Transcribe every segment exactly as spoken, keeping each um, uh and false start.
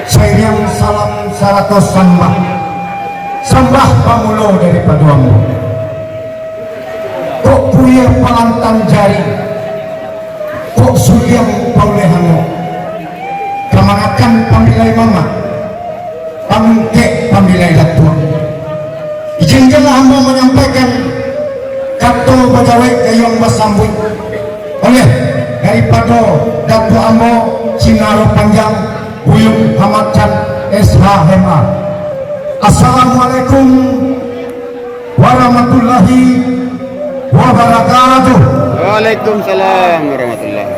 Sairiang salam sarato sambah, sambah pamulo daripado ambo. Kok kuria palantang jari, kok suliang pauleh angok, kamanakan pambilai mamak, pangungkek pambilai datuak. Izinkanlah ambo manyampaikan kato bajawek gayuang basambuik oleh daripado datuak ambo Sinaro Panjang Buyuang Ahmad Chan, S H M A. Assalamualaikum warahmatullahi wabarakatuh. Waalaikumsalam warahmatullahi.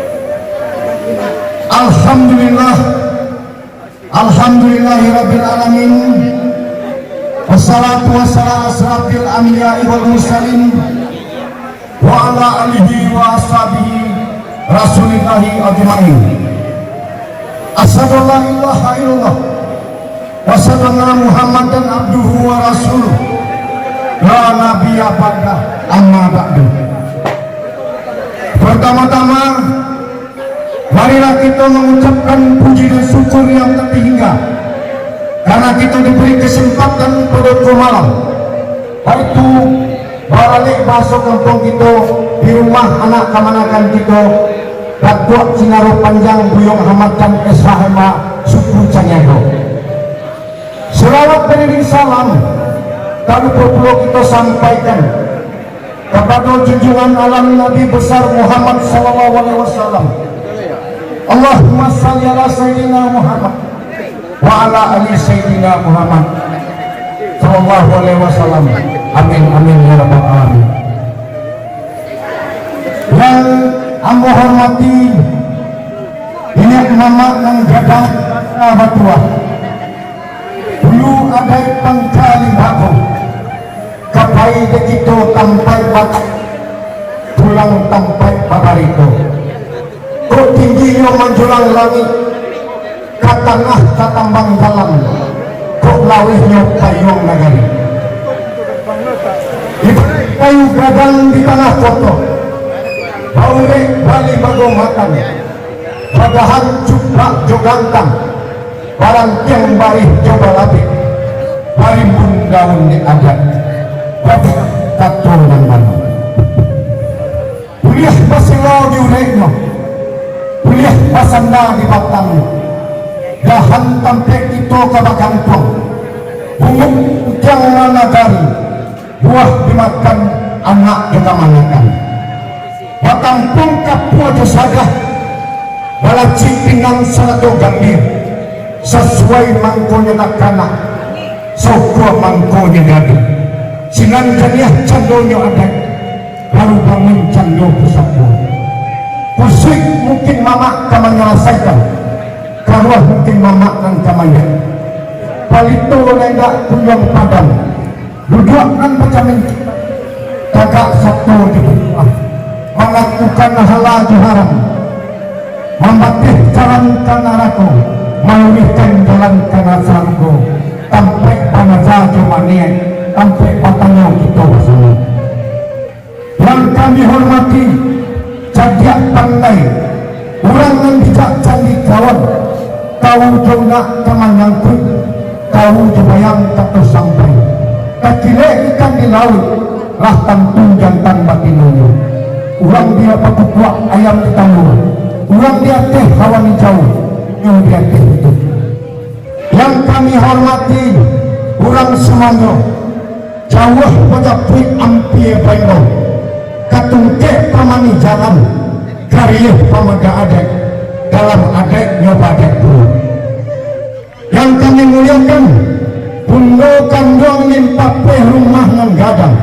Alhamdulillah. Alhamdulillahirabbil alamin. Wassalatu wassalamu ala asyrafil anbiya'i wal mursalin, wa ala alihi wa ashabihi rasulillahi ajma'in. Asyhadu an la ilaha illallah, wa asyhadu anna Muhammadan abduhu wa rasuluh, la nabiyya ba'dah, amma ba'du. Pertama-tama, marilah kito mangucapkan puji dan syukur yang tak tahingga, karena kito diberi kesempatan pado ko malam, baitu, baralek bahaso kampuang kito, di rumah anak kamanakan kito, Datuak Sinaro Panjang Buyuang Ahmad Chan, S H M A, suku Caniago. Salawat bairing salam tak lupo pulo kito sampaikan kapado junjungan alam Nabi Besar Muhammad sallallahu alaihi wasallam. Allahumma shalli ala Sayyidina Muhammad wa ala ali Sayyidina Muhammad sallallahu alaihi wasallam. Amin, amin, ya rabbal alamin. Yang ambo hormati, niniak mamak nan gadang batuah, bulu adaik pangka limbako, kapai dek kito tampaik bat-, pulang tampaik babarito. Kok tingginyo manjulang langik, ka tangah tatambang jalan, kok lawuihnyo payuang nagari. Ibaraik kayu gadang di tangah koto, baurek bali bago makan, badahan cuprak jo gantang, barantiang barih jo balabek, barimbun daun dek adat, babuah kato nan bana. Buliah basilo di ureknyo, buliah basanda di batangnyo. Dahan tampek kito ka bagantuang, bunguik puntiang nan nagari, buah dimakan anak jo kamanakan. Batampuang kapua jo sadah, balacik pinang sarato gambia, sasuai mangkonyo nakanak, sokua mangkonyo gadih. Sinan janiah candonyo adaik, baru bangun cando pusako. Kusuik mungkin mamak ka manyalasaikan, karuah mungkin mamak nan ka manjak. Palito nan indak kunjuang padam, duduak nan bacamin, tagak sato di rumah, mangakukan halal jo haram, mambatih jalan ka narako, maluruihkan jalan ka sarugo, tampaik banaza jo maniaik, tampaik batanyo kito basamo. Nan kami hormati, cadiak pandai, urang nan bijak candikawan, tawu jo nak ka manyangkuik, tawu jo bayang ka tasampai, takilek ikan di lauik, lah tantu jantan batinonyo. Urang di pakukuak ayam di tambua, urang di ateh awan ijau, nyo di ateh itu. Yang kami hormati, urang Sumango, jauah bajapuik ampia baimbau, ka tungkek pamanih jalan, kariah pamaga adaik, dalam adaiknyo baadaik pulo. Yang kami muliakan, bundo kanduang nan papeh rumah nan gadang,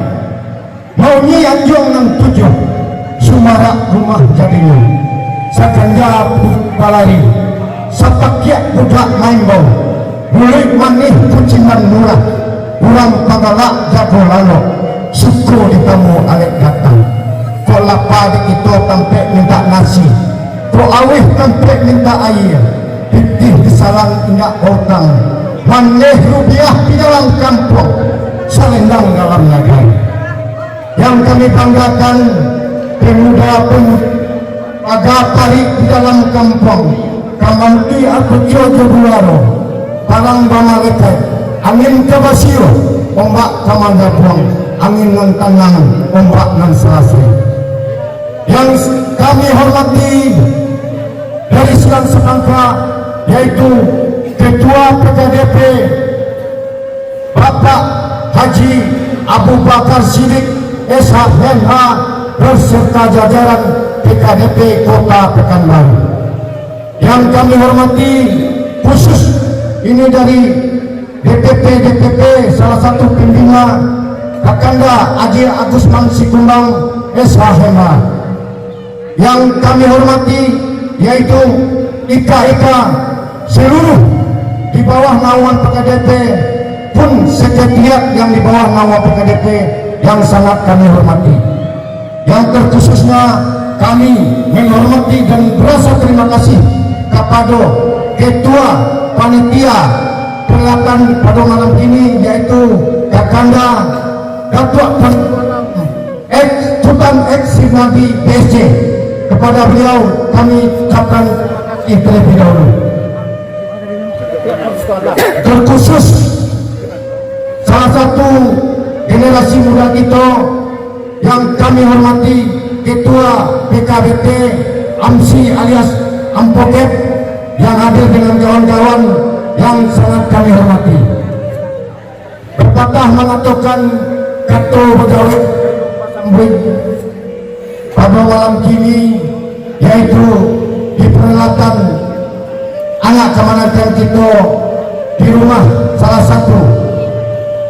mauni anjuang nan tujuah, sumarak rumah jadinyo. Saganja buruak balari, sapakiak budak maimbau, muluik manih kucinan murah, urang pagalak jago lalok, suko ditamu alek datang. Kok lapa di kito tampek mintak nasi, kok auih tampek mintak aia, pitih disalang indak bautang, manih rupiah di dalam kampuang, salendang dalam nagari. Yang kami banggakan, pemuda-pemudi paga parik di dalam kampuang, ka maudi akucio jo buaro, Parang bamalekaik, angin ka basiuh, ombak ka manggabuang, angin nan tanang, ombak nan salasai. Yang kami hormati dari Silang Sapangka, yaitu Ketua P K D P, Bapak Haji Abu Bakar Siddiq, S H M H, beserta jajaran P K D P Kota Pekanbaru. Yang kami hormati khusus ini dari D P P, D P P, salah satu pembina Kakanda Haji Agusman Sikumbang, S H M H. Yang kami hormati, yaitu ika-ika seluruh di bawah naungan P K D P, pun sekretariat yang di bawah naungan P K D P yang sangat kami hormati. Yang terkhususnya, kami menghormati dan berasa terima kasih kapado Ketua Panitia Perhelatan pado malam kini, yaitu Kakanda Datuak Panglima Ex, Sutan Ex Sirnadi P S C. Kepada beliau kami ucapkan terima kasih terlebih dahulu. Terkhusus salah satu generasi muda kita yang kami hormati, Ketua P K B T Amsi alias Ampokep yang hadir dengan kawan-kawan yang sangat kami hormati. Pepatah mangatokan kato bajawek sambuik pado malam kini, yaitu di perhelatan anak kamanakan kito di rumah salah satu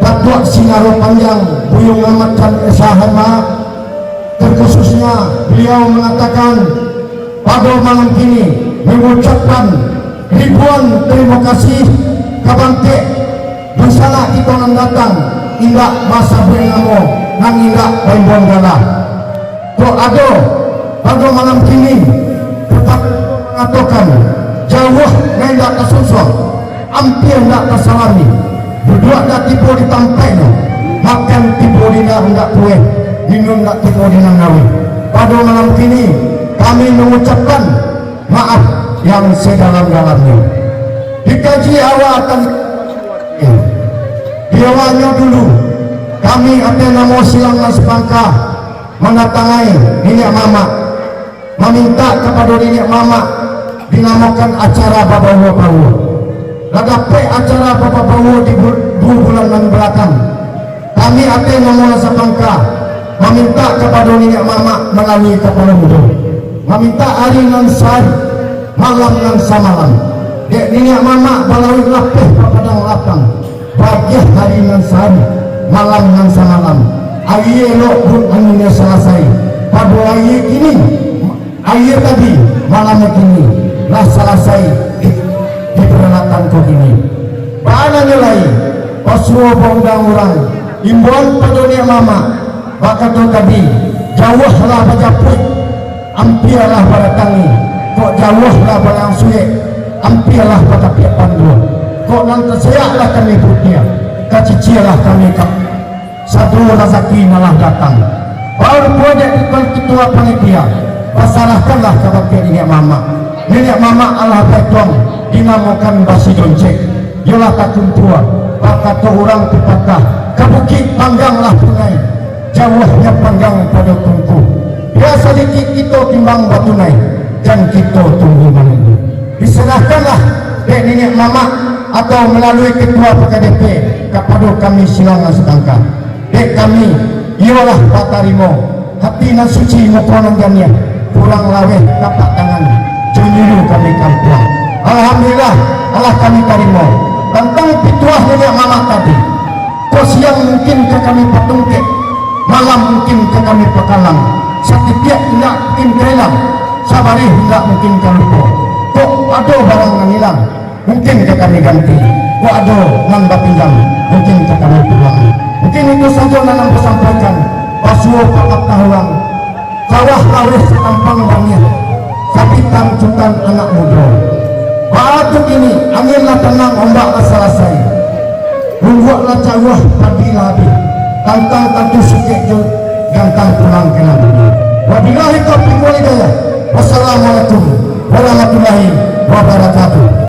Datuak Sinaro Panjang Buyuang Amat Khan S H M H, terkhususnya beliau mengatakan, pado malam kini mangucapkan ribuan tarimo kasih ka bangkek dunsanak kito nan datang, indak basabuik namo, nan indak baimbau gala. Kok ado pado malam kini, tetap mangatokan, jauah nan indak tasunsuang, ampia indak tasalami, duduak indak tibo di tampaiknyo, makan tibo di nan indak pueh, minun indak tibo di nan ngaweh. Pado malam kini, kami mangucapkan maaf yang sadalam-dalamnyo. Dikaji awal tadi, di awalnyo dulu, kami ateh namo Silang nan Sapangka mandatangai niniak mamak, mamintak kapado niniak mamak dinamokan acara babaua-baua. Lah dapek acara babaua di bu-, duo bulan nan balakang. Kami ateh namo nan Sapangka mamintak kapado niniak mamak malalui kapalo mudo, mamintak ari nan sahari, malam nan samalam. Dek niniak mamak balauik lapeh ka padang lapang, bagiah ari nan sahari, malam nan samalam. Aia elok buek anginnyo salasai, pado aia kini, aia tadi, malam kini, lah salasai di, di paralatan ko kini. Baa nyo lai, basuo baundang urang, imbauan pado niniak mamak, bakato tadi, jauahlah bajapuik, ampialah badatangi, kok jauahlah balayang suek, ampialah batapiak pandua, kok nan tasayaklah kami putiah, kacicialah kami ka-, sado razaki nan lah datang. Barupo dek Tuan Ketua Panitia, basarahkanlah ka bangkek niniak mamak. Niniak mamak alah baituang, dinamokan basi joncek. Iyolah takumpua, bakato urang pepatah, ka bukik panggang lah punai, jauahnyo panggang pado tungku. Bia sadikik kito timbang batunai, jan kito tunggu manunggu. Diserahkanlah dek niniak mamak atau malalui ketua P K D P kapado kami Silang nan Sapangka. Dek kami, iyolah batarimo, hati nan suci, muko nan janiah, kurang laweh tapak tangan, jo nyulu kami kampuang. Alhamdulillah, alah kami tarimo. Tantang pituah niniak mamak tadi, kok siang mungkin ka kami patungkek, malam mungkin ka kami pakalang, satitiak indak mungkin ka ilang, sabarih indak mungkin ka lupo. Kok ado barang nan ilang, mungkin ka kami ganti. Kok ado nan bapinjam, mungkin ka kami pulang. Mungkin itu sajo nan ambo sampaikan. Basuo papatah urang, sawah laweh satampang baniah, sapitan sutan anak mudo. Baa tu kini, angin lah tanang, ombak lah salasai. Rumbuak lah cauah, padi lah abih. Tantang tantu sukek jo gantang pulang ka nan dulu. Wabillahi taufiq wal hidayah. Wassalamualaikum.